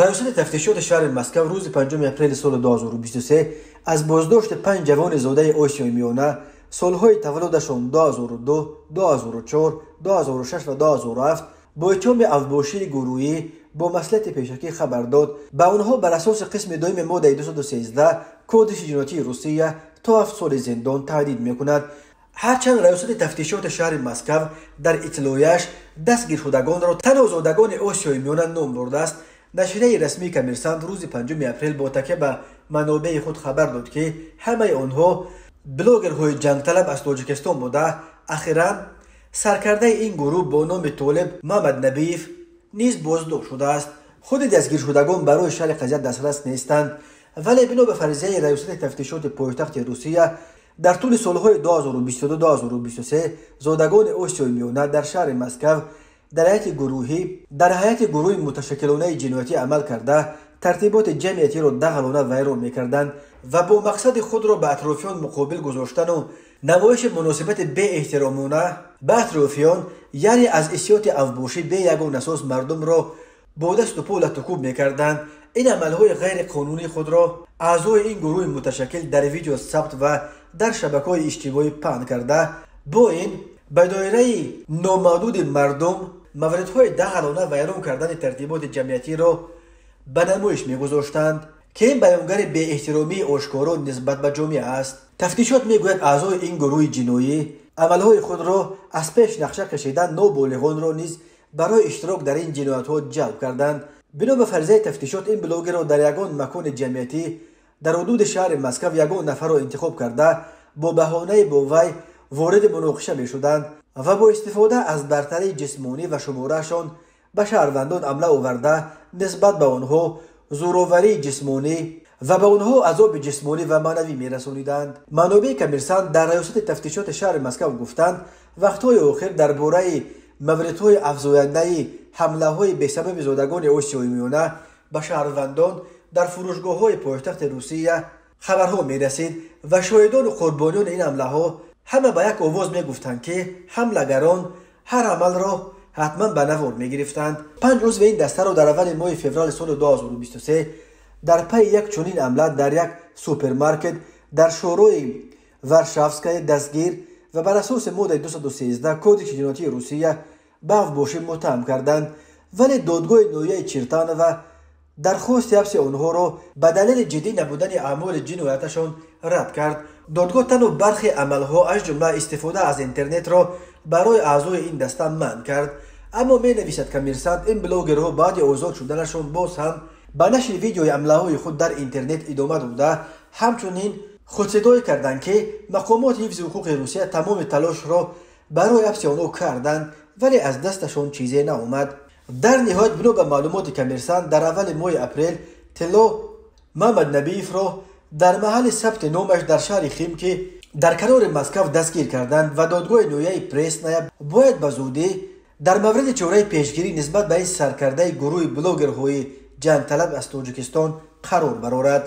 Раёсати тафтишоти шаҳри Москва рӯзи 5 апрели соли 2023 аз боздошти 5 ҷавони зодаи Осиёи Миёна солҳои таваллудашон 2002, 2004, 2006 ва 2007 бо иттиҳоми авбошии гурӯҳӣ бо маслиҳати пешакӣ хабар дод. Ба онҳо бар асоси қисми дуюми моддаи 213 Кодекси ҷиноятии Русия то 7 соли зиндон таҳдид мекунад. Ҳарчанд раёсати тафтишоти шаҳри Москва дар иттилояш дастгиршудагонро танҳо зодагони Осиёи Миёна ном бурдааст, нашрияи расмии Коммерсант рӯзи 5 апрел бо такя ба манобеи худ хабар дод, ки ҳамаи онҳо блогерҳои ҷангталаб аз Тоҷикистон буда, ахиран саркардаи ин гурӯҳ бо номи Толиб Мамаднабиев низ боздошт шудааст. Худи дастгиршудагон барои шарҳи қазия дастрас нестанд, вале бино ба фарзияи раёсати тафтишоти пойтахти Русия дар тӯли солҳои 2022-2023 зодагони Осиёи Миёна дар шаҳри Москва дар ҳайати гурӯҳи муташаккилонаи ҷиноятӣ амал карда, тартиботи ҷамъиятиро дағалона вайрон мекарданд ва бо мақсади худро ба атрофиён муқобил гузоштану намоиши муносибати беэҳтиромона ба атрофиён, яъне аз ҳиссиёти авбошӣ бе ягон асос мардумро бо дасту по латукӯб мекарданд. Ин амалҳои ғайриқонунии худро аъзои ин гурӯҳи муташаккил дар видео сабт ва дар шабакаҳои иҷтимоӣ паҳн карда, бо ин ба доираи номаҳдуди мардум мавридҳои дағалона вайрон кардани тартиботи ҷамъиятиро ба намоиш мегузоштанд, ки ин баёнгари беэҳтиромии ошкоро нисбат ба ҷомеа аст. Тафтишот мегӯяд, аъзои ин гурӯҳи ҷиноӣ амалҳои худро аз пеш нақша кашида ноболиғонро низ барои иштирок дар ин ҷиноятҳо ҷалб карданд. Бино ба фарзияи тафтишот, ин блогерро дар ягон макони ҷамъиятӣ дар ҳудуди шаҳри Москва ягон нафарро интихоб карда, бо баҳонаи бо вай вориди муноқиша мешуданд ва бо истифода аз бартарии ҷисмонӣ ва шумораашон ба шаҳрвандон ҳамла оварда, нисбат ба онҳо зӯроварии ҷисмонӣ ва ба онҳо азоби ҷисмонӣ ва маънавӣ мерасониданд. Манобеи Коммерсант дар раёсати тафтишоти шаҳри Москва гуфтанд, вақтҳои охир дар бораи мавридҳои афзояндаи ҳамлаҳои бесабаби зодагони Осиёи Миёна ба шаҳрвандон дар фурӯшгоҳҳои пойтахти Русия хабарҳо мерасид ва шоҳидону қурбониёни ин ҳамлаҳо ҳама ба як овоз мегуфтанд, ки ҳамлагарон ҳар амалро ҳатман ба навор мегирифтанд. 5 узви ин дастаро дар аввали моҳи феврали соли 2023 дар пайи як чунин ҳамла дар як супермаркет дар шӯрои Варшавская дастгир ва бар асоси моддаи 213 Кодекси ҷиноятии Русия ба авбошӣ муттаҳам карданд, вале додгоҳи ноҳияи Чертанова дархости ҳабси онҳоро ба далели ҷиддӣ набудани аъмоли ҷинояташон рад кард. Додгоҳ танҳо бархе амалҳо, аз ҷумла истифода аз интернетро барои аъзои ин даста манъ кард. Аммо менависад Коммерсант, ин блогерҳо баъди озод шуданашон боз ҳам ба нашри видеои ҳамлаҳои худ дар интернет идома дода, ҳамчунин худсидоӣ карданд, ки мақомоти ҳифзи ҳуқуқи Русия тамоми талошро барои ҳабси онҳо карданд, вале аз дасташон чизе наомад. Дар ниҳоят, бино ба маълумоти Коммерсант, дар аввали моҳи апрел Тилло Мамаднабиевро дар маҳалли сабти номаш дар шаҳри Химки дар канори Москва дастгир карданд ва додгоҳи ноҳияи Пресная бояд ба зудӣ дар мавриди чораи пешгирӣ нисбат ба ин саркардаи гурӯҳи блогерҳои ҷангталаб аз Тоҷикистон қарор барорад.